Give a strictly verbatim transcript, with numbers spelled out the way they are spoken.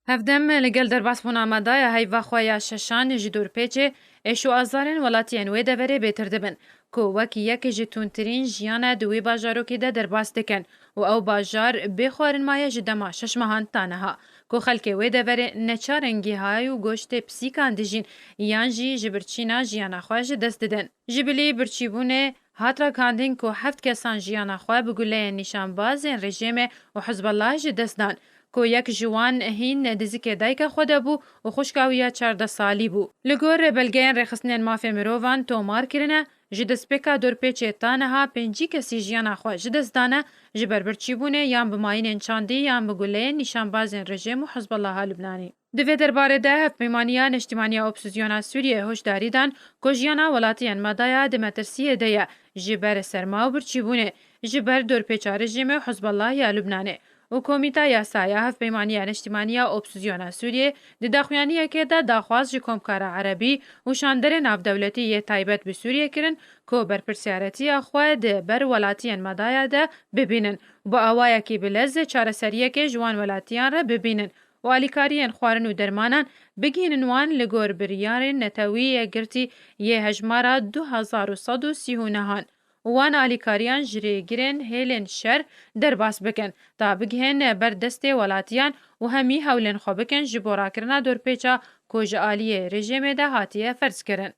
Hevdem li gel derbasbûna Madaya heyva xwe ya şeşan ji dorpêçê, êş û azarên welatiyên wê deverê bêtir dibin, ku wekî yek ji tundtirîn jiyana di wê bajarokê de derbas dikin û ew bajar bê xwarin maye ji dema şeş mehan ta niha, ku xelkê wê deverê neçar in gihayê û goştê pisîkan dijîn yan jî ji birçîna jiyana xwe ji dest didin. Ji bilî birçîbûnê hat ragihandin ku heft kesan jiyana xwe bi guleyên nîşanbazên rejîmê û Hizbullah ji dest dan, ku yek ji wan hîn dizikê dayika xwe de bû û xwişka wî ya çardeh salî bû. Li gor belgeyên rêxistinên mafê mirovan tomar kirine, ji destpêka dorpêçê ta niha pêncî kesî jiyana xwe ji dest dane, ji ber birçîbûnê yan bi mayînên çandî yan bi guleyên nîşanbazên rejîm û Hizbullaha Lubnanî. Di vê derbarê de Hevpeymaniya Neştîmaniya Opozîsyona Sûriyê hoşdarî dan ku jiyana welatiyên Madaya di metirsiyê de ye ji ber serma û birçîbûnê, ji ber dorpêça rejîmê û Hizbullah ya Lubnanê û Komîta Yasa ya Hevpeymaniya Neştîmaniya Opozîsyona Sûriyê di daxuyaniyekê de daxwaz ji Komkara Erebî û şanderê navdewletî yê taybet bi Sûriyê kirin ku berpirsiyaretiya xwe di ber welatiyên Madaya de bibînin û bi awayekî bi lez çareseriyekê ji wan welatiyan re bibînin û alîkariyên xwarin û dermanan bigihînin wan li gor biryarên netewî yekgirtî yê hejmara du hezar û sed û sî û nehan û wan alîkariyan ji rêgirên hêlên şer derbas bikin, ta bigihên ber destê welatiyan û hemî hewlên xwe bikin ji bo rakirina dorpêça ku ji aliyê rejîmê de hatiye ferzkirin.